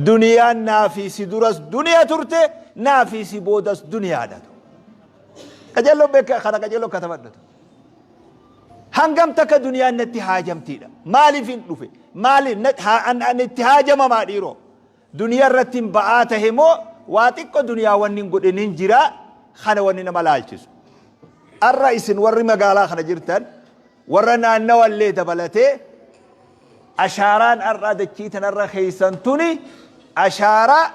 Duniyaan naa fi si duras duniya turte, naa fi si boodas duniyaadha. Qajeelloo beeka kana qajeelloo katabadhatu. Hangam takka duniyaan natti haajamtiidha. Maaliif hin dhufe? Maaliif an itti haajamamaa dhiiroo? Duniyaa irratti hin ba'aa tahe moo waa xiqqo duniyaa wanni hin godhin hin jira kana wanni nama laalchisu. Arra isin warri magaalaa kana jirtan warra naannawa illee dabalatee ashaaraan arraa dachii tanarra keessan tuni ashaaraa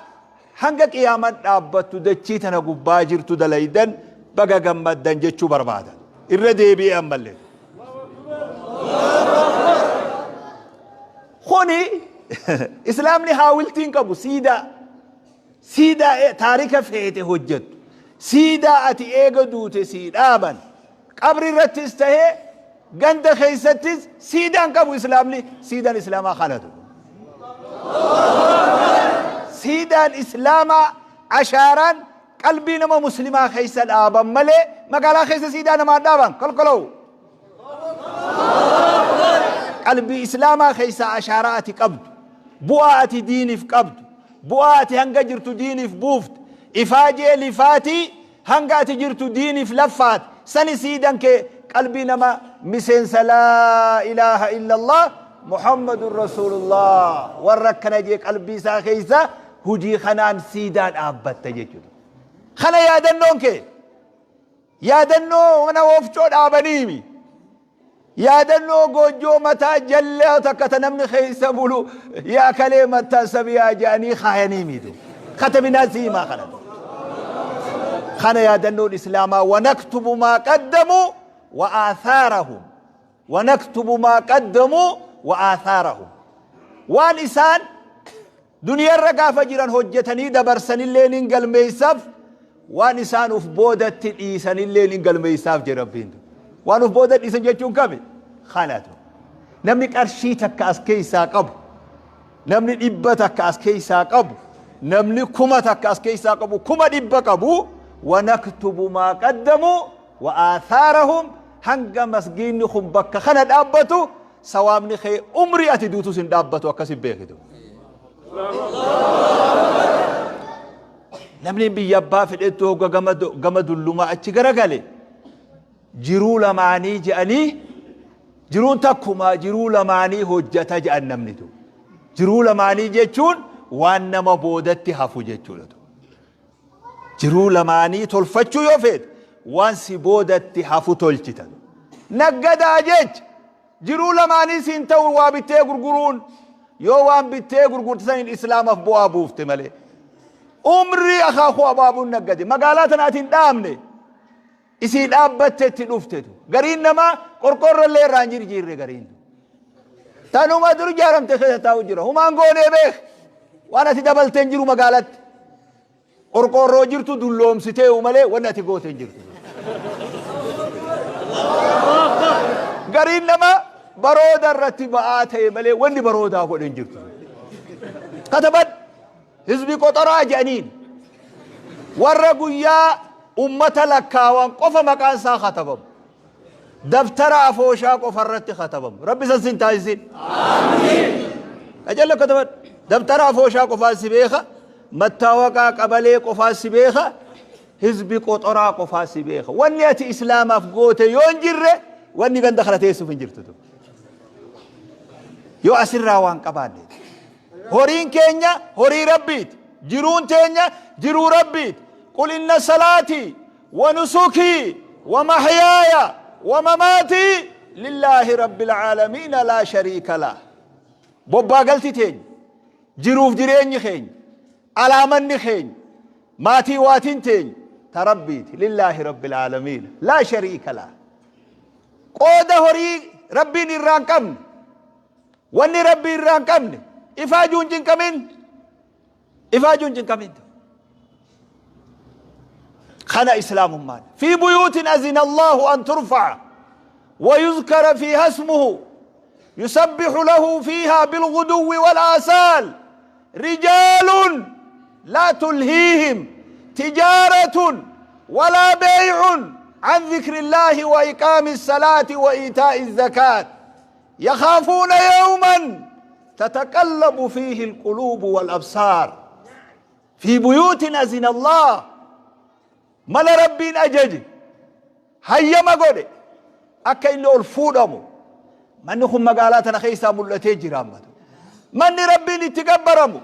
hanga qiyaaman dhaabbattu dachii tana gubbaa jirtu dalaydan baga gammaddan jechuu barbaada. Irra deebi'ee ammallee. Kuni islaamni haawiltii hin qabu siidaa. Siidaa taarika feete hojjettu. Siidaa ati eega duute sii dhaaban. Qabri irrattis tahee ganda keessattis siidaa hin qabu islaamni. Siidaan islaamaa kanatu. Siidaan islaamaa ashaaraan qalbii nama muslimaa keessa dhaaban malee magaalaa keessa siidaa namaa dhaaban kolkoloo. Qalbii islaamaa keessaa ashaaraa ati qabdu, bu'aa ati diiniif qabdu, bu'aa ati hanga jirtu diiniif buufte, ifaajee lifaatii hanga ati jirtu diiniif laffaate, sani siidan kee qalbii nama miseensa laa ilaaha illallah Muhammadun Rasuulullah warra akkana jee qalbii isaa keessa hujii kanaan siidaa dhaabbatta jechuudha. Kana yaadannoon kee. Yaadannoo mana wofcoo dhaabaniimi. Yaadannoo goojjoo mataa jallaa takka ta namni keessa bulu yaa kalee mattaa sabiyaa jedhanii kaayaniimi. Katabinaa si himaa kana. Kana yaadannoon Islaamaa wanaktubu maa qaddamu wa aathaarahum. Wanaktubu maa qaddamu wa aathaarahum. Waan isaan Duniyarra gaafa jiran hojjetanii dabarsanillee nin galmeessaf, waan isaan uf boodatti dhiisanillee nin galmeessaaf jedhe Rabbiin. Waan uf booda dhiisan jechuun kami? Kanatu. Namni qarshii takka as keessaa qabu, namni dhibba takka as keessaa qabu, namni kuma takka as keessaa qabu, 100,000 qabu, wanaktubu maa qaddamu wa aathaarahum hanga masgiinni kun bakka kana dhaabbatu Sawaabni kee umrii ati duutus hin dhaabbatu akkasi beekitu. Namni biyya abbaa fedhettu hogga gama dullumaa achi garagale jiruu lamaanii je'anii jiruun takkumaa jiruu lamaanii hojjata je'an namni tu. Jiruu lamaanii jechuun waan nama boodatti hafu jechuudha. Jiruu lamaanii tolfachuu yoo feete waan si boodatti hafu tolchita. Naggadaa jecha jiruu lamaanii siin ta'u waa bittee gurguruun yoo waan bittee gurgurte saniin islaamaaf bu'aa buufte malee. Umrii akaakuu abaabuun naggade magaalaa tana ati hin dhaabne isii dhaabbatte itti dhuftetu. Gariin namaa qorqoorroo illee irraa hin jirjiirre gariin. Tanuma dur ijaaramte keessa taa'u jira. Humaan goonee beek. Waan ati dabaltee hin jiru magaalatti. Qorqoorroo jirtu dulloomsiteeyu malee wanni ati goote hin jirtu. Gariin nama barooda irratti ba'aa ta'e malee wanni baroodaa godhe hin jirtu. Katabadhu. Hizbi qoxoraa jedhaniin. Warra guyyaa ummata lakkaawan qofa maqaan isaa katabamu. Dabtara afooshaa qofa irratti katabamu. Rabbi san sin taasisin. Qajeello katabadhu. Dabtara afooshaa qofaan si beeka. Mattaawaqaa qabalee qofaan si beeka. Hizbi qoxoraa qofaan si beeka. Wanni ati islaamaaf goote yoo hin jirre wanni ganda kana teessuuf hin jirtu. Yoo asirraa waan qabaanne. Horiin keenya horii Rabbiiti. Jiruun teenya jiruu Rabbiiti. Qul inna salaatii wa nusukii wa mahyaaya wa mamaatii lillaahi rabbil aalamiina laa shariika lah. Bobbaa galti teenya, jiruuf jireenyi keenya, alaamanni keenya, maatii waatiin teenya ta Rabbiiti. Lillaahi rabbil aalamiina laa shariika lah. Qooda horii Rabbiin irraa hin qabne Wanni Rabbi irraa hin qabne ifaajuu hin cinqamin. Ifaajuu hin cinqamin. Kana islaamummaan. Fi buyuutin azina Allahu an turfa'a wa yuzkara fiiha ismuhu yusabbihu lahu fiiha bilguduwwi wal aasaal rijaalun laa tulhiihim tijaaratun walaa beey'un an dhikri Illaahi wa iqaami salaati wa iitaa'i zakaat. Yakhaafuuna yawman Tataqallabu fiihi alquluubu wal absaar. Fi buyuutin azina Allah. Mana Rabbiin ajaje, hayyama godhe, akka inni ol fuudhamu. Manni kun magaalaa tana keessaa mul'atee jira ammatu. Manni Rabbiin itti gabbaramu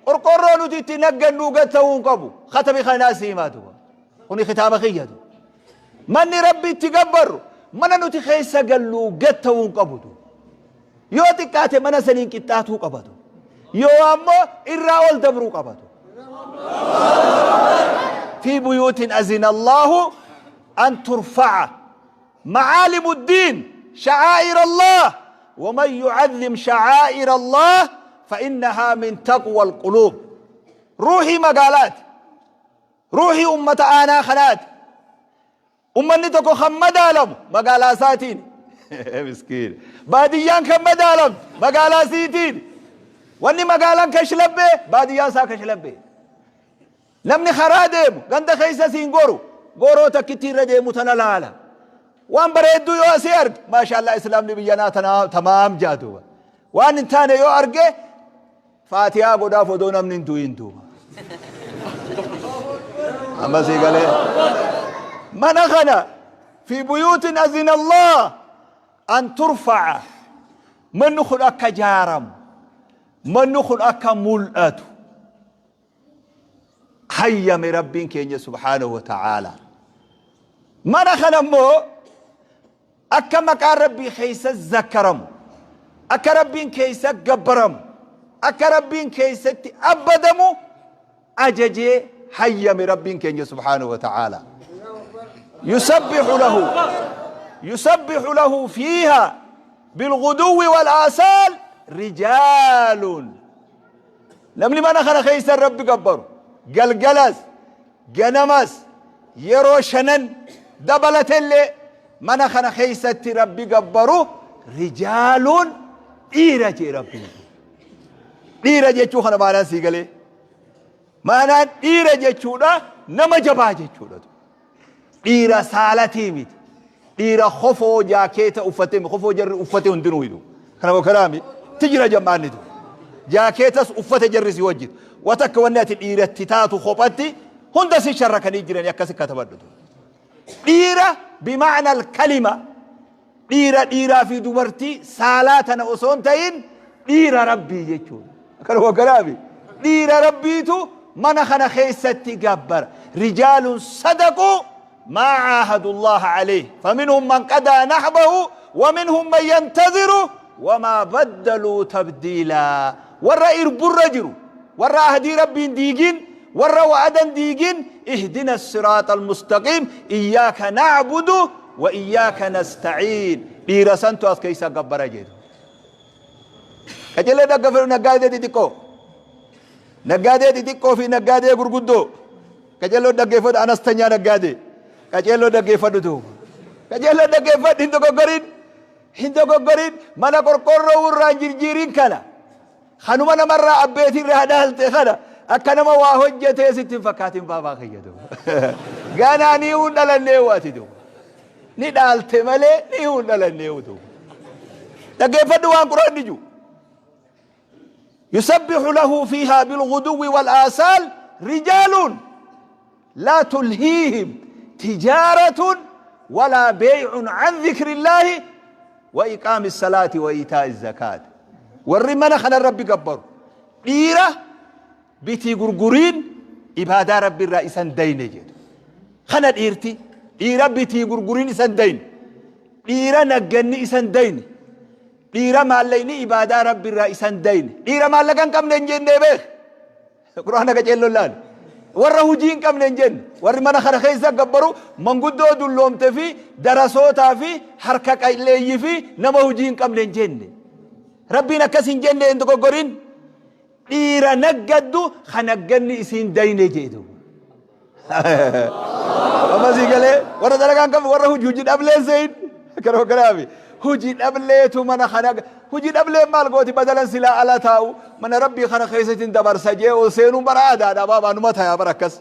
qorqorroo nuti itti naggannuu gad ta'uu hin qabu. Katabi kanaa si himaa duuba. Kuni kitaaba kiyyatu. Manni Rabbi itti gabbarru mana nuti keessa galluu gad ta'uu hin qabu. Yoo xiqqaate mana saniin qixxaatuu qabatu. Yoo ammoo irraa ol dabruu qabatu. Fi buyuutin azina Allahu an turfa'a macaalimu ddiin sha'aa'ir Allah waman yu'azzim sha'aa'ir Allah fa'innahaa min taqwa alquluub. Ruuhii magaalaati. Ruuhii ummata aanaa kanaati. Ummanni tokko kan madaalamu magaalaa isaatiin. Miskiin. Baadiyyaan kan madaalamtu magaalaa isiitiin. Wanni magaalaan kashlabbee baadiyyaan isaa kashlabbee. Namni karaa deemu ganda keessa siin goru goroo takkitti irra deemu tana laala. Waan bareedduu yoo asii arge maashaallah islaamni biyyanaa tana tamaam jaa duuba. Waan hin taane yoo arge Faatihaa godhaaf odoo namni hin du'in duuba. Amma sii galee. Mana kana fi buyuutin azina Allah an turfa'a. Manni kun akka jaaramu. Manni kun akka mul'atu. Hayyame Rabbiin keenya subhaanahu wa ta'ala. Mana kana immoo Akka maqaan Rabbii keessa zakkaramu, akka Rabbiin keessa gabbaramu, akka Rabbiin keessatti abbadamu ajajee hayyame Rabbiin keenya subhaanahu wa ta'aala. Yusabbihu lahu yusabbihu lahu fiiha bilghuduwwi wal aasaal rijaalun. Namni mana kana keessa Rabbi gabbaru galgalas ganamas yeroo shanan dabalatellee mana kana keessatti Rabbi gabbaru rijaaluun dhiira jee Rabbiin. Dhiira jechuu kana maanaan sii galee. Maanaan dhiira jechuudha nama jabaa jechuudha. Dhiira saalatii miti. Dhiira kofoo jaakeeta uffatee kofoo jarri uffate hundinuu hidu. Kana wakalaami ti jira jam'aannitu. Jaakeetas uffate jarri si wajjin. Watakka wanni ati dhiiratti taatu kophatti hunda si sharrakanii jiranii akkasi katabadhutu. Dhiira bima'na al-kalima dhiira dhiiraa fi dubartii saalaa tana osoo hin ta'in dhiira rabbii jechuudha. Kana waggalaami. Dhiira rabbiitu mana kana keessatti gabbara. Rijaalun sadaquu maa caahadu Allaha alayhi. Faminhum man qadaa nahbahu wa minhum man yantaziru wamaa baddaluu tabdiilaa. Warra irburra jiru, warra ahdii rabbiin diigin, warra wa'adan diigin, ihdina siraaxa almustaqiim, iyyaaka na'budu wa iyyaaka nasta'iin. Dhiira santu as keessa gabbara jedhu. Qajeelee dhaggeeffadhu naggaadee xixiqqoo. Naggaadee xixiqqoo fi naggaadee gurguddoo. Qajeeloo dhaggeeffadhu anastanyaa naggaadee. Qajeeloo dhaggeeffadhu duuba. Qajeeloo dhaggeeffadhu hin dogoggorin. Hin dogoggorin mana qorqoorroo irraa hin jirjiirin kana. Kanuma namarraa abbeetii irraa dhaalte kana akka nama waa hojjetee sitti hin fakkaatin baabaa kiyya duuba. Ganaa ni hin dhalannee waati duuba. Ni dhaalte malee ni hin dhalannee duuba. Dhaggeeffadhu waan quraanni jiru. Yusabbihu lahu fiihaa bilghuduwwi wal aasaal rijaaluun laa tulhiihim tijaaratun walaa beey'un an dhikrillaahi wa iqaami salaati wa iitaa'i zakaati. Warri mana kana Rabbi gabbaru dhiira bitii gurguriin ibaadaa Rabbi irraa isan dayne jedhu. Kana dhiirti dhiira bitii gurguriin isan dayne dhiira nagganni isan dayne Dhiira maallaqni ibaadaa Rabbi irraa isa hin dayne. Dhiira maallaqa hin qabne hin jenne beek. Qur'aana qaceelloon laali. Warra hujii hin qabne hin jenne. Warri mana kana keessa gabbaru manguddoo dulloomte fi darasootaa fi harka qalleeyyii fi nama hujii hin qabne hin jenne. Rabbiin akkas hin jenne hin dogoggorin. Dhiira naggaddu ka nagganni isiin dayne jee duuba. Amma sii galee warra dalagaa hin qabne warra hojii hojii dhablee seeyin kana kanaafi hojii dhableetu mana kana hojii dhableen maal gooti badalan silaa ala taa'u mana rabbii kana keessatti hin dabarsa jee ol seenuun bara aadaadha baabaa numa tayaa bara akkas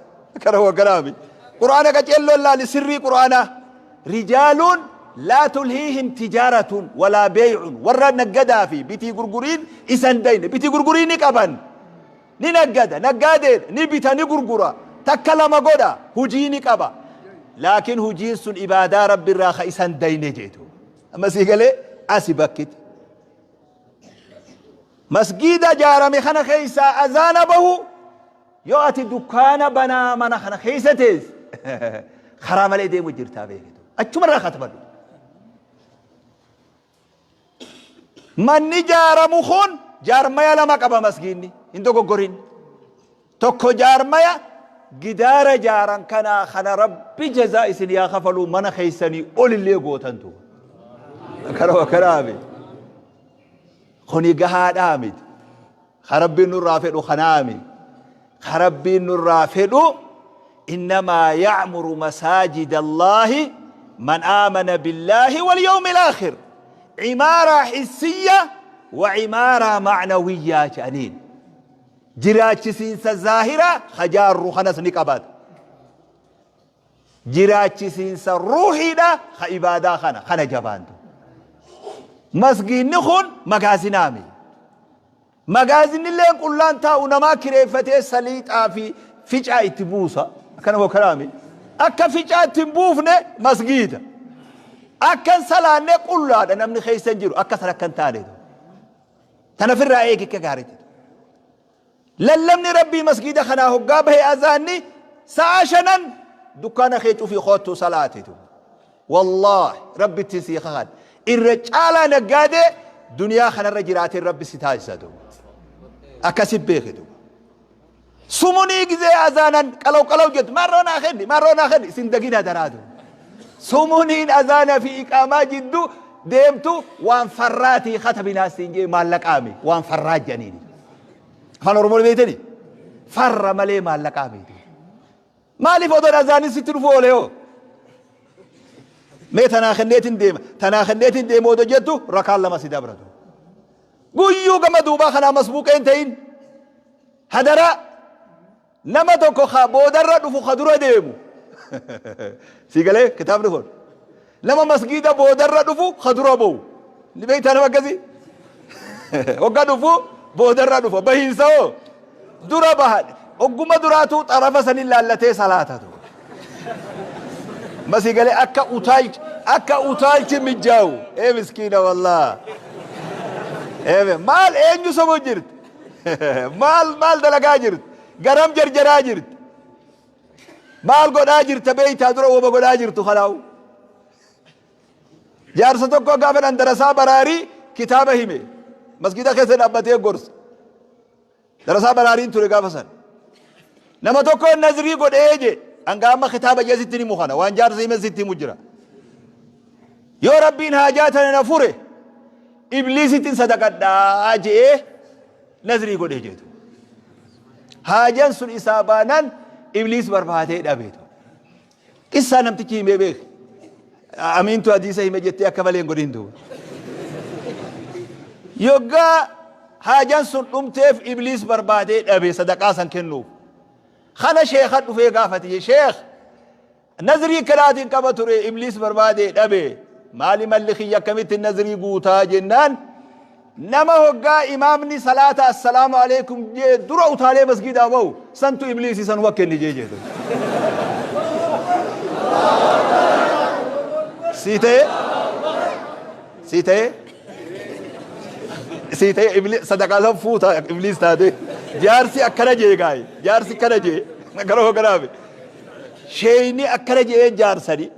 kana kanaafi quraana qaceelloon laali sirrii quraanaa rijaaluun Laa tulhiihim tijaaratun walaa beey'un, warra naggadaa fi bitii gurguriin isa hin dayne. Bitii gurgurii ni qaban. Ni naggada, naggaadeedha, ni bita, ni gurgura, takka lama godha, hujii ni qaba. Laakiin hujiin sun ibaadaa Rabbi irraa ka isa hin dayne jeetu. Amma sii galee asi bakkiti. Masgiida jaarame kana keessaa azaana bahu yoo ati dukkaana banaa mana kana keessa teesse karaa malee deemu jirtaa beekitu. Achumarraa katabadhu. Manni jaaramu kun jaarmaya lama qaba masgiinni hin dogoggorin. Tokko jaarmaya gidaara jaaran kanaa kana Rabbi jazaa isin yaa kafaluu mana keessanii olillee gootantu. Kana kanaafi. Kuni gahaadhaa miti. Ka Rabbiin nurraa fedhu kanaami. Ka Rabbiin nurraa fedhu innamaa ya'muru masaajida Allaahi man aamana billaahi wal yawmil aakhir. Cimaaraa hissiyya wa cimaaraa ma'nawiyyaa jedhaniin. Jiraachisiinsa zaahiraa ka jaarru kanas ni qabaata. Jiraachisiinsa ruuhiidha ka ibaadaa kana kana jabaantu. Masgiinni kun magaazinaami. Magaazinilleen qullaan taa'u namaa kireeffatee saliixaa fi ficaa itti buusa. Akkana moo kanaami? Akka ficaa itti hin buufne masgiida. Akka hin salaanne qullaadha namni keessa hin jiru. Akka san akka hin taane. Tana ofirraa eegi akka gaariitti. Lallabni Rabbii masgiida kanaa hoggaa bahe azaanni sa'a shanan dukkaana kee cufii koottuu salaatitu. Wallaahi Rabbitti sii kakadha. Irra caalaa naggaadee duniyaa kanarra jiraateen Rabbi si taasisa duuba. Akkasi beeki duuba. Sumunii gizee azaanan qalaw qalaw jettu maarroo naa kenni maarroo naa kenni isin dagina daraa duuba. Sumuniin azaana fi iqaamaa jiddu deemtu waan farraatii katabinaa siin jee maallaqaami waan farraa jedhaniini. Afaan Oromoo beektani? Farra malee maallaqaa miti. Maaliif odoon azaanin sitti dhufu oole hoo? Mee tanaa kenneetiin deema. Tanaa kenneetiin deema odoo jettu rakaan lama si dabratu. Guyyuu gama duubaa kanaa masbuuqee hin ta'in. Hadaraa nama tokko ka boodarra dhufu ka dura deemu. Sii galee kitaabni kun. Nama masgiida boodarra dhufu ka dura ba'u. Ni beektaa nama akkasii? Hogga dhufu boodarra dhufa. Bahiinsa hoo? Dura baha. Hogguma duraatuu xarafa sanin laallatee salaatatu. Masii galee akka utaalchi akka utaalchi mijjaawu. Ee miskiina wallaa. Ee maal eenyu sobu jirti? Maal maal dalagaa jirti? Garam jarjaraa jirti? Maal godhaa jirta beeytaa dura wama godhaa jirtu kanaawu. Jaarsa tokko gaafa dhan darasaa baraarii kitaaba hime. Masgiida keessa dhaabbatee gorsa. Darasaa baraariin ture gaafa san. Nama tokko nazrii godhee je hanga amma kitaaba jee sitti himu kana waan jaarsa hime sitti himu jira. Yoo Rabbiin haajaa tana na fure ibliisittiin sadaqadhaa je'ee nazrii godhee jeetu. Haajan sun isaa baanaan ibliis barbaadee dhabeetu. Qissaa namtichi himee beeke. Amiintu hadiisa hime jettee akka malee hin godhin duuba. Yoggaa haajan sun dhumteef ibliis barbaadee dhabe sadaqaa san kennuuf. Kana sheekha dhufee gaafate sheekh Nazrii akkanaatiin qaba ture ibliis barbaade dhabe maali malli kiyya akkamitti nazrii guutaa jennaan nama hoggaa imaamni salaata assalaamu alaikum jee dura utaalee masgiidaa bahu santu ibliisi sanuma kenni jee jedhe. Sii ta'e sii ta'e sii ta'e ibli sadaqaa san fuuta ibliis taate jaarsi akkana jee gaayi jaarsi akkana jee gara hogganaafi. Sheeyni akkana je'ee jaarsani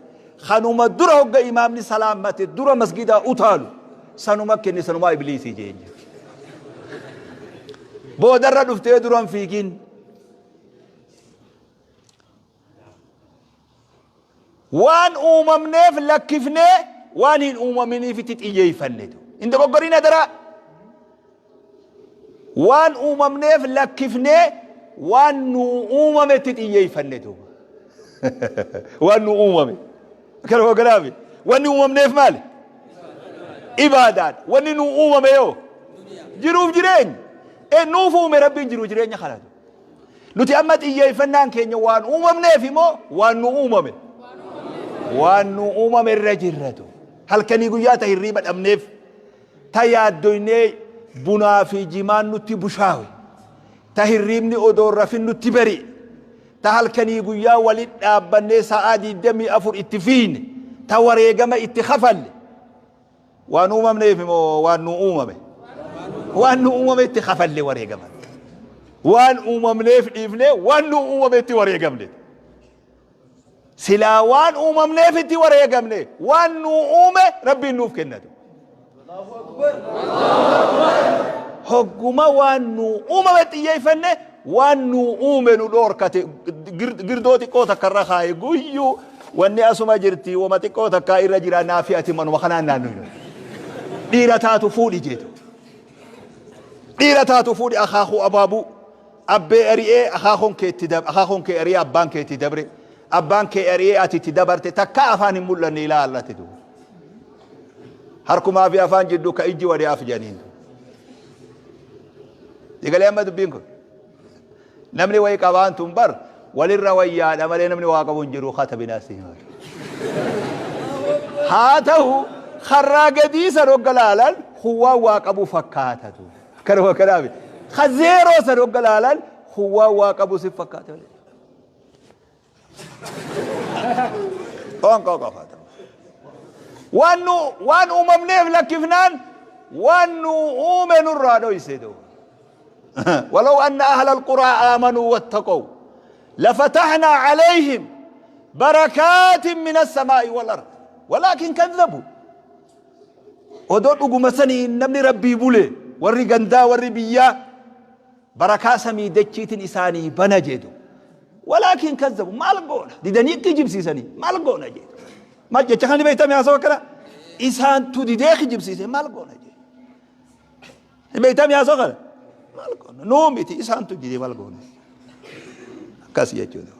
kanuma dura hogga imaamni salaammate dura masgidaa utaalu sanuma kenne sanumaa ibliisii jeen jedhe. Boodarra dhuftee duran fiigin. Waan uumamneef lakkifnee waan hin uumaminiifitti xiyyeeffanne. Hin dogoggorin adaraa. Waan uumamneef lakkifnee waan nuu uumametti xiyyeeffanne duuba. Waan nuu uumame. Kana hogganaafi. Wanni uumamneef maali? Ibaadaadha. Wanni nuu uumame yoo? Jiruuf jireenya. E nuuf uume Rabbiin jiruuf jireenya kana. Nuti amma xiyyeeffannaan keenya waan uumamneef immoo waan nu uumame. Waan nu uumame irra jirra duuba. Halkanii guyyaa ta hirriiba dhabneef, ta yaaddoynee bunaa fi jimaan nutti bushaawe, ta hirriibni odoo hin rafin nutti bari'e, ta halkanii guyyaa walit dhaabbannee sa'aa 24 itti fiiyne, ta wareegama itti kafalle, waan uumamneef moo waan nu uumame? Waan nu uumame itti kafalle wareegama. Waan uumamneef dhiifnee waan nu uumame itti wareegamne. Silaa waan uumamneef itti wareegamne waan nu uume Rabbiin nuuf kennatu. Hogguma waan nu uumame xiyyeeffanne waan nu uume nu dhoorkate girdoo xiqqoo takka irra kaaye guyyuu wanni asuma jirti wama xiqqoo takkaa irra jira naafi ati manuma kanaan naannoo dhiira taatu fuudhi jeetu. Dhiira taatu fuudhi akaakuu abaabuu. Abbee ari'ee akaakoon kee itti dab akaakoon kee ari'ee abbaan kee itti dabre abbaan kee ari'ee ati itti dabarte takkaa afaan hin mul'anne ilaa allatti duuba. Harkumaa fi afaan jidduu ka ijji wadi af jedhaniin. Digalee amma dubbiin kun. Namni wayi qabaan tun bar walirra wayyaadha malee namni waa qabu hin jiru katabinaa si hima. Haa ta'u karraa gadii san hogga laalan huwwaan waa qabu fakkaatatu. Kanuma kanaaf ka zeeroo san hogga laalan huwwaan waa qabu si fakkaata malee. Qoonqoo qofa ta'u. Waan nu waan uumamneef lakkifnaan waan nu uume nurraa dhoyse duuba. ولو أن أهل القرى آمنوا واتقوا لفتحنا عليهم بركات من السماء والأرض ولكن كذبوا Odoo dhuguma saniin namni Rabbii bule warri gandaa warri biyyaa barakaa samii dachiitin isaanii bana jedhu. Walaakin kazzabu maal goona didanii kijibsiisanii maal goona jedhu. Maal jecha kana ni beektame haasawa akkana isaantu didee kijibsiise maal goona jedhu. Ni beektame haasawa kana maal goona nuu miti isaantu didee maal goona. Akkas jechuudha.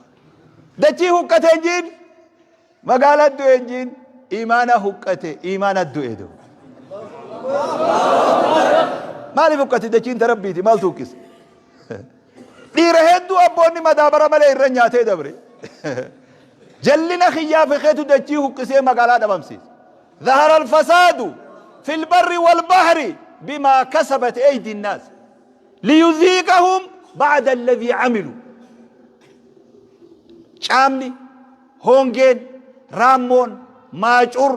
Dachii huqqatee jiin Magaala du'e hin jiin imaana huqqate imaana du'e du. Maaliif huqqate dachiin ta rabbiiti maaltu huqqise? Dhiira hedduu abboonni madaabara malee irra nyaatee dabre. Jallina kiyyaa fi keetu dachii huqqisee magaalaa dhabamsiise. Zahara alfasaadu fil barri wal bahri bimaa kasabat eydi nnaas. Liyuziiqahum ba'da alladhii amilu. Caamni Hongeen, raammoon, maacur,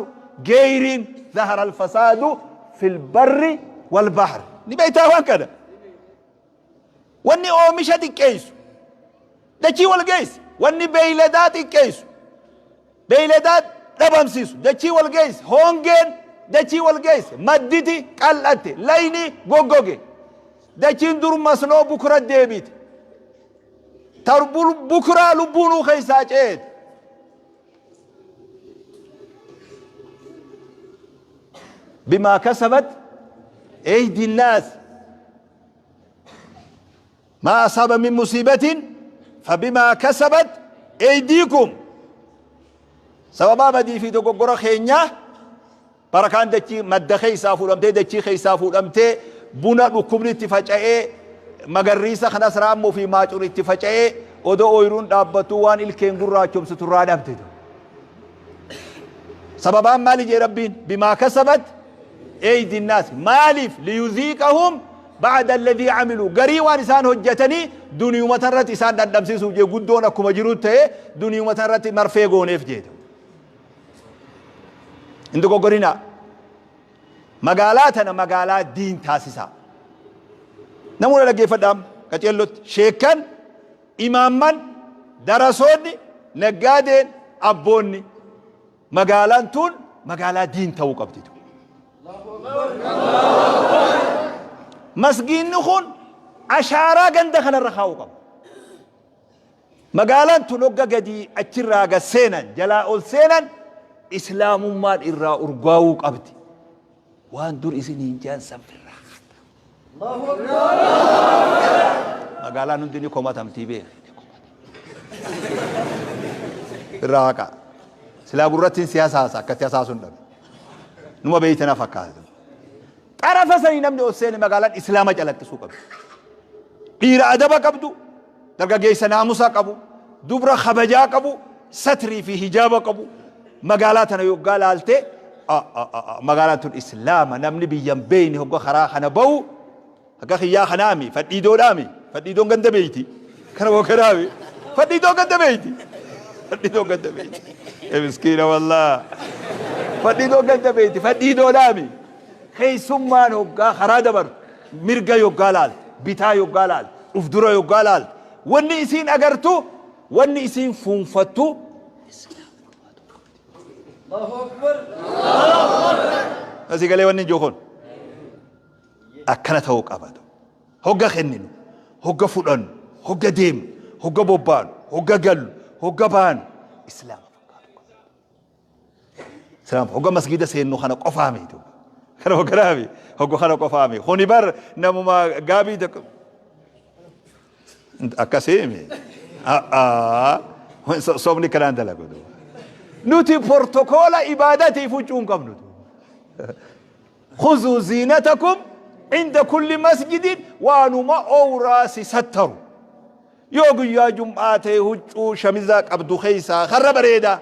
geeyriin, zahara alfasaadu fil barri wal bahri. Ni beektaa waan kana? Wanni oomisha xiqqeessu, dachii wal geessi. Wanni beeyladaa xiqqeessu, beeyladaa dhabamsiisu, dachii wal geessi. Hongeen dachii wal geessi. Madditi qal'atte, layni goggoge. Dachiin dur masnoo bukura deebite. Ta bukuraa lubbuunuu keessaa ceete. Bimaa kasabat eydi naas maa asaaba min musiibatin fabimaa kasabat eydiikum sababaa badii fi dogoggora keenyaa Barakaan dachii madda keessaa fuudhamtee dachii keessaa fuudhamtee buna dhukkubni itti faca'ee magarriisa kanas raammoo fi maacur itti faca'ee odoo ooyiruun dhaabbattuu waan ilkeen gurraachomsitu irraa dhabde. Sababaan maali jee Rabbiin bimaa kasabat eeydi naas maaliif liyuziiqahum ba'da alladhii amiluu garii waan isaan hojjetanii duniyuma irratti isaan dhandhamsiisuuf jee guddoon akkuma jiru ta'e duniyuma irratti marfee gooneef jeete. Hin dogoggorinaa. Magaalaa tana magaalaa diin taasisaa. Namoota dhaggeeffadhaa amma qaceellotti. Sheekkan, imaamman, darasoonni, naggaadeen, abboonni. Magaalaan tun magaalaa diin ta'uu qabdi. Masgiinni kun ashaaraa ganda kanarra kaa'uu qaba. Magaalaan tun hogga gadii achirraa gad seenan, jalaa ol seenan Islaamummaan irraa urgaawuu qabdi. Waan dur isiniin je'an san firraa haadha. Magaalaan hundi ni komatamtii beeki. Ni komatamti. Irraa haqaa. Silaa gurrattiin si hasaasa akkatti hasaasuun dhabe. Numa beeytana fakkaata. Xarafa sanii namni ol seene magaalaan Islaama calaqqisuu qabdi. Dhiira adaba qabdu, dargaggeessa naamusa qabu, dubra kabajaa qabu, satrii fi hijaaba qabu. Magaalaa tana yoggaa laalte Magaalaan tun Islaama namni biyya hin beeyne hogga karaa kana bahu akka kiyyaa kanaami fadhiidoodhaami fadhiidoon ganda beeyti kana hoo kanaami fadhiidoon ganda beeyti fadhiidoon ganda beeyti ee miskiina wallaa fadhiidoon ganda beeyti fadhiidoodhaami keessummaan hoggaa karaa dabartu mirga yoggaa laalte bitaa yoggaa laalte uf dura yoggaa laalte wanni isiin agartu wanni isiin fuunfattu Asii galee wanni ijoo kun akkana ta'uu qabatu. Hogga kenninu, hogga fudhannu, hogga deemnu, hogga bobbaanu, hogga gallu, hogga baanu islaama fakkaatu qaba. Islaama hogga masgiida seennu kana qofaa miti. Kana hogganaa mi hogga kana qofaa mi. Kuni bar namuma gaabii tokko Akkasii mi? Sobni kanaan dalagu. Nuti portokoola ibaadatiif huccuu hin qabnu. Khuzuu ziinatakum inda kulli masjidin waanuma owraa si sattaru. Yoo guyyaa jum'aa ta'e huccuu shamizaa qabdu keessaa karra bareedaa.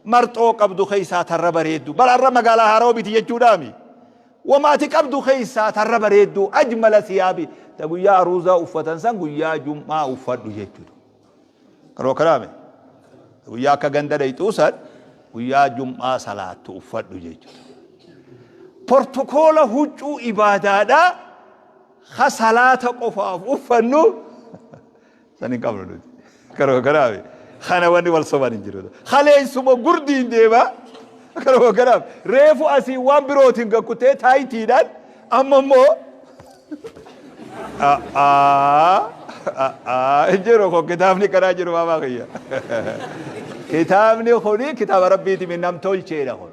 Marxoo qabdu keessaa tarra bareeddu. Bara har'a magaalaa haarawa biti jechuudhaami. Woma ati qabdu keessaa tarra bareedduu, ajmala siyaabi, ta guyyaa aruuzaa uffatan san guyyaa jum'aa uffadhu jechuudha. Kanuma kanaame guyyaa akka ganda dhayxuu san guyyaa jum'aa salaattu uffadhu jechuudha. Portokoola huccuu ibaadaadhaa ka salaata qofaaf uffannu San hin qabnu nuti. Kanuma kanaaf kana wanni wal soban hin jiru. Kaleessuma gurdiin deema. Kanuma kanaaf reefu asii waan birootiin gakkutee taayitiidhaan amma immoo hin jiru kun kitaabni kanaa jiru maamaa kiyya. Kitaabni kuni kitaaba rabbiiti mi nam tolcheedha kun.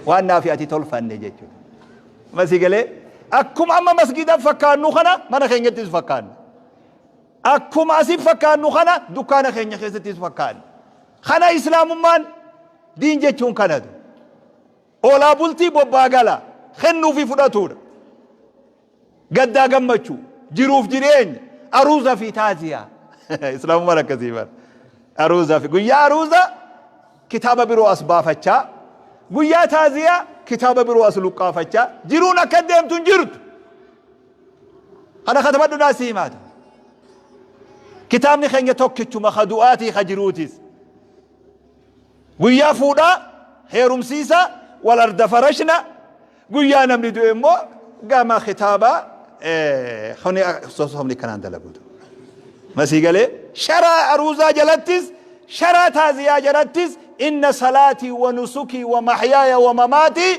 Waan naafi ati tolfanne jechuudha. Masii galee akkuma amma masgiidan fakkaannu kana mana keenyattis fakkaanna. Akkuma asin fakkaannu kana dukkaana keenya keessattis fakkaanna. Kana islaamummaan diin jechuun kanatu. Oolaa bultii bobbaa gala kennuu fi fudhatuudha. Gaddaa gammachuu, jiruuf jireenya, aruuza fi taaziyaa. Islaamummaan akkasii bara. Aruuza fi guyyaa aruuza kitaaba biroo as baafachaa, guyyaa taaziyaa kitaaba biroo as luqqaafachaa jiruun akka deemtu hin jirtu. Kana katabadhu naa si himaata. Kitaabni keenya tokkichuma ka du'aatii ka jiruutis. Guyyaa fuudhaa heerumsiisa wal arda farashna guyyaa namni du'e immoo gama kitaaba kuni sosomni kanaan dalaguutu. Masii galee sharaa aruuzaa jalattis sharaa taaziyaa jalattis inna salaatii wa nusukii wa mahyaaya wa mamaatii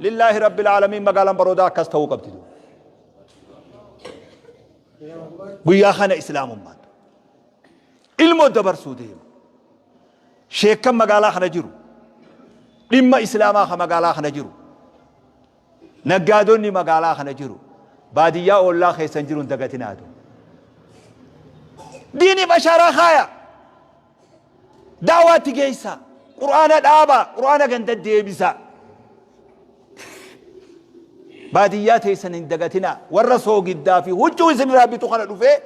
lillaahi rabbil aalamiin magaalaan baroodaa akkas ta'uu qabdi. Guyyaa kana islaamummaan ilmoo dabarsuu deema. Sheekkan magaalaa kana jiru dhimma islaamaa ka magaalaa kana jiru naggaadonni magaalaa kana jiru baadiyyaa ollaa keessan jiru hin dagatinaatu. Diiniif ashaaraa kaaya. Da'waatti geessaa. Qur'aana dhaabaa. Qur'aana ganda deebisaa. Baadiyyaa teessan hin dagatinaa. Warra soogiddaa fi huccuu isinirraa bitu kana dhufee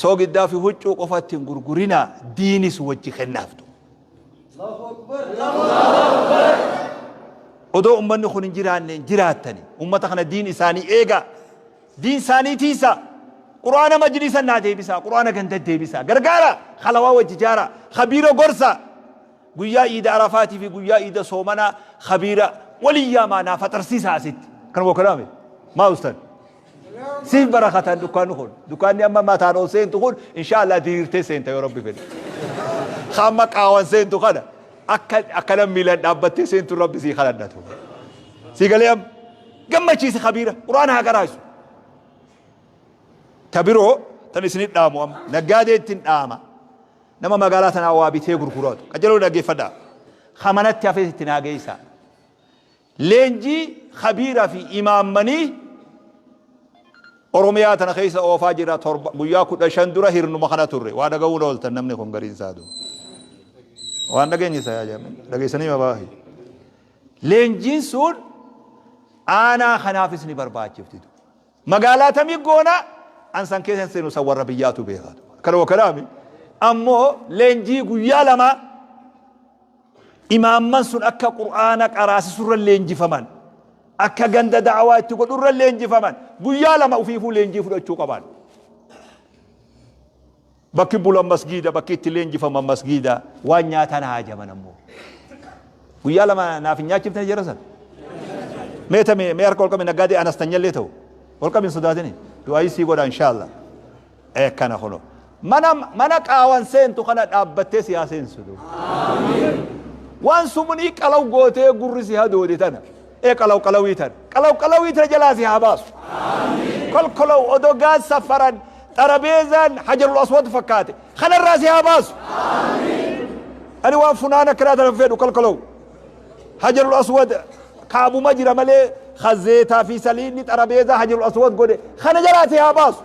soogiddaa fi huccuu qofatti hin gurgurinaa diinis wajji kennaaftu. Odoo ummanni kun hin jiraanne hin jiraattani. Ummata kana diin isaanii eegaa. Diin isaanii tiisaa. Qur'aana majlisa naa deebisaa. Qur'aana ganda deebisaa. Gargaara. Halawaa wajji jaaraa. Khabiira gorsaa. Guyyaa iida Arafaatii fi guyyaa iida soomanaa khabiira walii yaamaa naa faxarsiisaa asitti. Kan wakalaame. Maa ustan? Siif barakatan dukkaanni kun. Dukkaanni amma mataan ol seentu kun inshaallah diriirtee seenta yoo rabbi fedhe. Amma qaawan seentu kana akka akkana miilan dhaabbattee seentu rabbi sii kadhadhatu. Sii galee amma gammachiisi khabiira quraana haa qaraasu. Ta biroo tan isinit dhaamu amma naggaadee ittiin dhaama. Nama magaalaa tanaa waa bitee gurguratu. Qajeeloo dhaggeeffadhaa. Kamanatti hafes itti naa geessaa. Leenjii khabiira fi imaammanii Oromiyaa tana keessa oofaa jira torba guyyaa 15 dura hirnuma kana turre waa dhaga'uun ooltan namni kun gariin isaa du. Waan dhageenye isa yaa jaamee dhageessanii mabaahi. Leenjiin sun aanaa kanaafis ni barbaachifti. Magaalaa tamii goona an san keessa hin seenu san warra biyyaatu beekaatu. Kana wakalaami. Ammoo leenjii guyyaa lamaa Imaamman sun akka Qur'aana qaraasisurra leenjifaman, akka ganda da'awaa itti godhurra leenjifaman, guyyaa 2 ufiifuu leenjii fudhachuu qaban. Bakki bulan masgiida, bakki itti leenjifaman masgiida, waan nyaatan haajaman ammoo. Guyyaa 2 naaf hin nyaachiftani jara san? Mee tame mee harka ol qabi naggaadee anastanyallee ta'u. Ol qabi hin sodaatini. Du'aayii sii godha inshaallah. Ee kana kuno. Mana mana qaawan seentu kana dhaabbattee si haa seensu. Waan sumunii qalaw gootee gurri si hadoode tana. Ee qalaw qalawii tana. Qalaw qalawii tana jalaa si haa baasu. Kolkolow odogaan safaran xarabeezaan hajarul aswad fakkaate. Kanarraa si haa baasu. Ani waan funaan akkanaa tana fedhu kolkolow. Hajarul aswad kaabuma jira malee ka zeetaa fi saliinni xarabeezaa hajarul aswad godhe kana jalaa si haa baasu.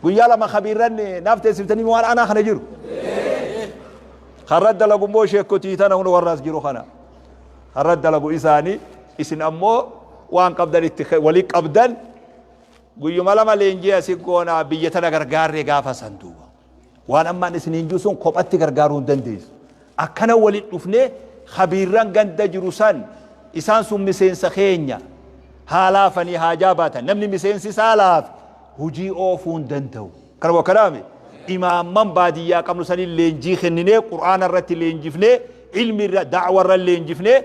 Guyyaa 2 kabiirran naaf teessiftanii waan anaa kana jiru. Karra dalagu immoo sheekotii tana hunda warra as jiru kana. Karra dalagu isaanii isin ammoo waan qabdan itti walii qabdan guyyuma 2 leenjii asii goonaa biyya tana gargaarree gaafa san duuba. Waan ammaan isiniin jiru sun kophatti gargaaruu hin dandeessu. Akkana walitti dhufnee khabiirran ganda jiru san isaan sun miseensa keenya haa laafanii haa jaabaatan. Namni miseensi isaa laafe hujii oofuu hin danda'u. Kana wakkanaame imaamman baadiyyaa qabnu saniin leenjii kenninee Qur'aana irratti leenjifnee ilmi irra da'wa irra leenjifnee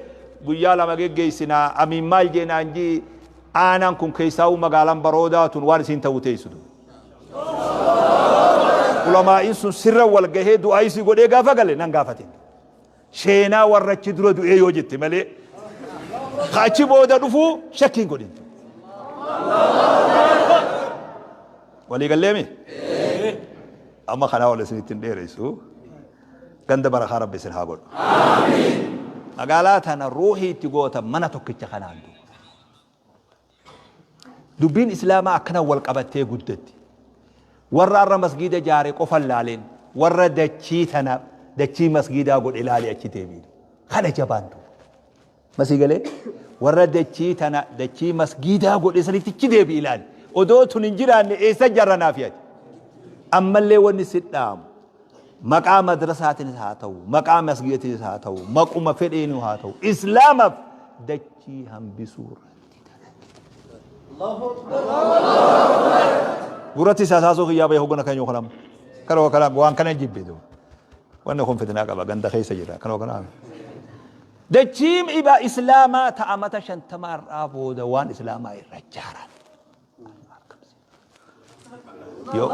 guyyaa 2 geggeessinaa amiin maal jeenaan jii aanaan kun keessaa'uu magaalaan baroodaa tun waan isiin ta'uu teessu. Ulamaa'iin sun sirra wal gahee du'aa isii godhee gaafa gale nan gaafatin. Sheenaa warra achi dura du'ee yoo jette malee ka achi booda dhufuu shakkii hin godhin. Walii galleemi? Amma kanaa ol isinitti hin dheeressu. Ganda barakaa Rabbi isin haa godhu. Magaalaa tana ruuhii itti goota mana tokkicha kanaan duuba. Dubbiin Islaamaa akkana wal qabattee guddatti. Warra har'a masgiida jaare qofa hin laalin. Warra dachii tana dachii masgiidaa godhe laali achi deebiin. Kana jabaan duuba. Masii galee warra dachii tana dachii masgiidaa godhe sanitti achi deebi ilaali. Odoo tun hin jiraanne eessa jarra naaf yaadi. Ammallee wanni si dhaamu maqaa madrasaatiinis haa ta'u, maqaa masgiidatiinis haa ta'u, maquma fedheenuu haa ta'u, Islaamaaf dachii hambisuu irratti dalagi. Gurratti isaa saasuu kiyyaa bahee hoggana kan yoo kanam. Kana kana waan kana jibbe duuba. Wanni kun fitnaa qaba ganda keessa jira. Kana kana. Dachiin ibaa Islaamaa ta'a mata 50 irraa booda waan Islaamaa irra jaaran. Yoo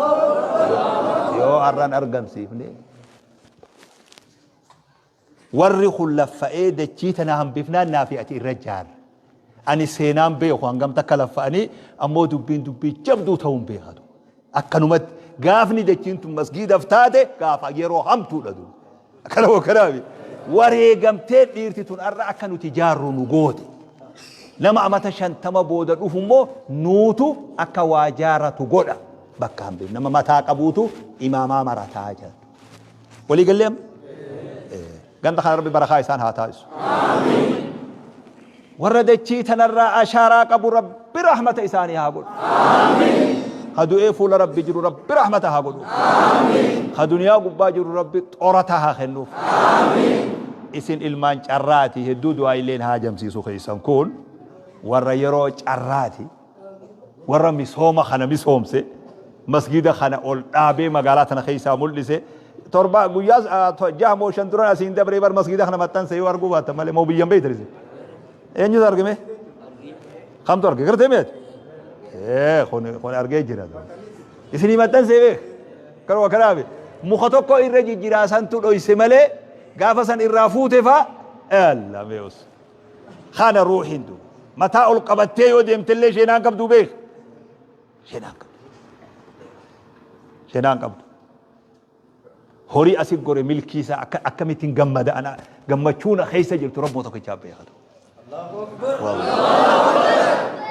yoo har'aan argamsiifne warri kun laffa'ee dachii tana hambifnaan naafi ati irra jaarra. Ani seenaan beeku hangam takka laffa'anii ammoo dubbiin dubbii jabduu ta'uun beekatu. Akkanumatti gaafni dachiin tun masgiidaf taate gaafa yeroo hamtuudha duuba. Akkana moo kanaafi wareegamtee dhiirti tun har'a akka nuti jaarru nu goote. Nama amata 50 booda dhufu immoo nuutu akka waa jaaratu godha. Bakka hambif nama mataa qabuutu imaamaa marataa jedha. Walii gallee amma? Ganda kana Rabbi barakaa isaan haa taasisu. Warra dachii tanarraa ashaaraa qabu Rabbi rahmata isaanii haa godhu. Ka du'ee fuula Rabbi jiru Rabbi rahmata haa godhu. Ka duniyaa gubbaa jiru Rabbi xorata haa kennuuf. Isin ilmaan carraati hedduu du'aa illeen haa jamsiisu keessan kun warra yeroo carraati. Warra misooma kana misoomse masgida kana ol dhaabee magaalaa tana keessaa mul'ise torba guyyaa jaha moo shan duran asiin dabree bar masgida kana maxxanse yoo arguu baattan malee moo biyyan beeytan isin eenyutu argame kamtu arge gartee meeti ee kun kun argee jira isinii maxxansee beek kanuma kanaafi muka tokko irra jijjiraa santu dhoyse malee gaafa san irraa fuute faa alla meeus Kana ruuhiin duuba. Mataa ol qabattee yoo deemtellee isheenaan qabdu beek. Isheenaan qabdu. Isheenaan qabdu. Horii asi gore milkii isaa akka akkamittiin gammada ana gammachuun keessa jirtu rabboo tokkichaa beekatu.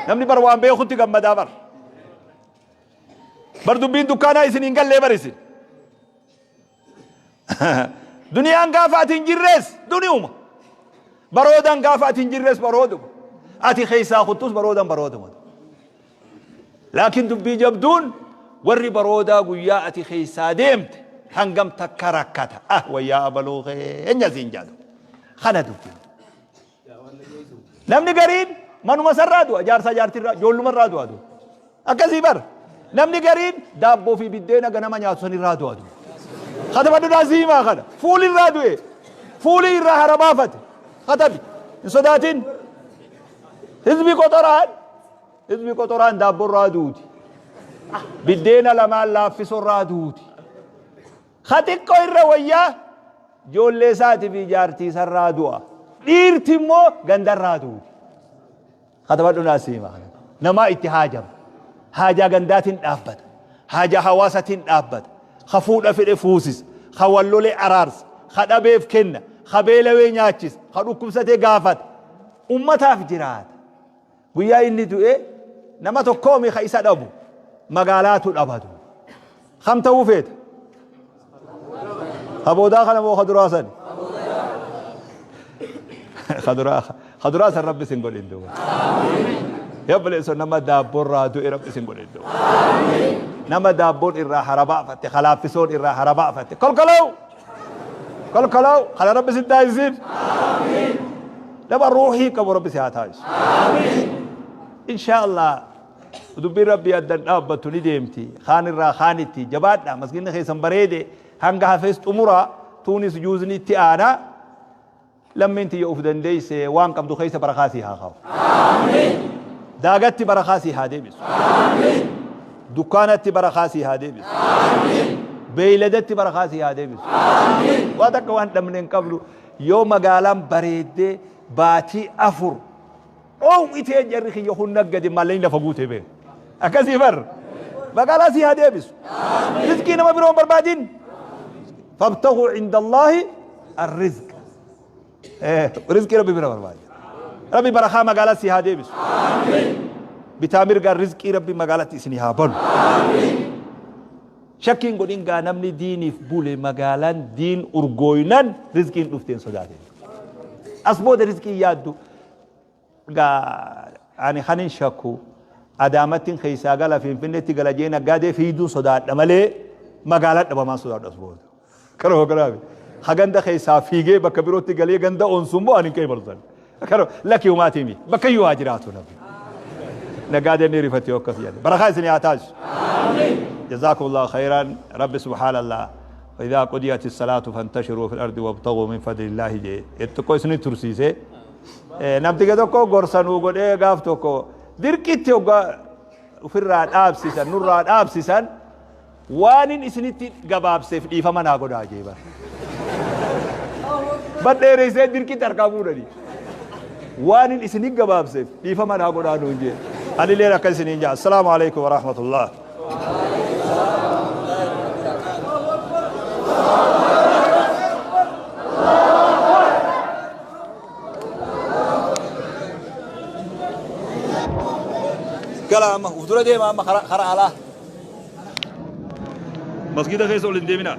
Namni bar waan beekutti gammadaa bar. Bar dubbiin dukkaanaa isin hin gallee bar isin. Duniyaan gaafa ati hin jirres duniyuma. Baroodan gaafa ati hin jirres barooduma. Ati keessaa kuttus baroodan barooduma. Laakiin dubbii jabduun warri baroodaa guyyaa ati keessaa deemte Hangam takka rakkata. Ah wayyaa abaluu keenya siin jaadu. Kana dubbiin. Namni gariin manuma sarraa du'a jaarsaa jaartirraa ijoollumarraa du'a du'a. Akkasii bar. Namni gariin daabboo fi biddeena ganama nyaatu sanirraa du'a du'a. Kataba dudaa siimaa kana. Fuulirraa du'e. Fuulii irraa hara baafate. Katabi. Hin sodaatin. Hizbi qoxoraan hizbi qoxoraan daabborraa duuti. Biddeena lamaan laaffisorraa duuti. Ka xiqqoo irra wayyaa ijoollee isaatii fi jaartii isarraa du'a. Dhiirti immoo gandarraa duuti. Katabadhu naa siima. Namaa itti haajama. Haajaa gandaatiin dhaabbata. Haajaa hawaasatiin dhaabbata. Ka fuudha fedhe fuusisa. Ka wal lole araarsa. Ka dhabeef kenna. Ka beelawee nyaachisa. Ka dhukkubsatee gaafata. Ummataaf jiraata. Guyyaa inni du'e nama tokkoomi ka isa dhabu magaalaatu dhabatu. Kam ta'uu feeta? Ka boodaa kana moo ka duraa sani? Ka duraa ka duraa san rabbi sin godhin duuba. Yaa obboleessoo nama daabboorraa du'e rabbi sin godhin duuba. Nama daabboon irraa hara baafatte kalaaffisoon irraa hara baafatte kolkoloo kolkoloo kana rabbi sin taasisin. Nama ruuhii qabu rabbi si haa taasisu. Inshaa Allah Dubbiin Rabbii adda hin dhaabbattu ni deemti. Kaan irraa kaanitti. Jabaadhaa masginni keessan bareede hanga hafes xumuraa tuunis juuzni itti aana. Lammiin tiyya uf dandeesse waan qabdu keessa barakaa sii haa kaa'u. Daagatti barakaa sii haa deebisu. Dukkaanatti barakaa sii haa deebisu. Beeyladatti barakaa sii haa deebisu. Waan takka waan dhabne hin qabnu yoo magaalaan bareeddee baatii 4 Dhoowwitee jarri kiyya kun naggade maallaqni lafa guute beek. Akkasii bar. Magaalaa sii haa deebisu. Rizqii nama biroo hin barbaadin. Fabtahu inda Allaahi arrizq. Rizqii Rabbi bira barbaada. Rabbi barakaa magaalaa sii haa deebisu. Bitaa mirgaan rizqii Rabbi magaalatti isinii haa banu. Shakkiin godhin gaa namni diiniif bule magaalaan diin urgooynan rizqiin dhufteen sodaatin. As booda rizqiin yaaddu. Egaa ani kanin shakku Adaamattin keessaa gala Finfinneetti gala jee naggaadee fiiduun sodaadha malee magaalaa dhabamaan sodaadha as booda. Kanuma kanaafi. Ha ganda keessaa fiigee bakka birootti galee ganda onsu immoo ani hin qeebalu san. Kanuma lakki humaatii mi bakka iyyuu haa jiraatu namni. Naggaadeen ni rifatti yoo akkas jedhe. Barakaa isin haa taasisu. Jazaakumullahu khayran Rabbi subhaanallah. Idhaa qudiyati salaatu fantashiruu fil ardi wabtaguu min fadlillaahi jee xiqqoo isin tursiisee. Namticha tokko gorsa nuu godhee gaaf tokko dirqitti hoggaa ofirraa dhaabsisan nurraa dhaabsisan waanin isinitti gabaabseef dhiifama naa godhaa jee bar. Bar dheereessee dirqitti harkaa fuudhani. Waanin isinit gabaabseef dhiifama naa godhaa nuun jee. Anilleen akka isiniin jaa. Assalaamu alaikum wa rahmatullah. Gala amma uf dura deema amma kara alaa. Masgiida keessa ol hin deeminaa.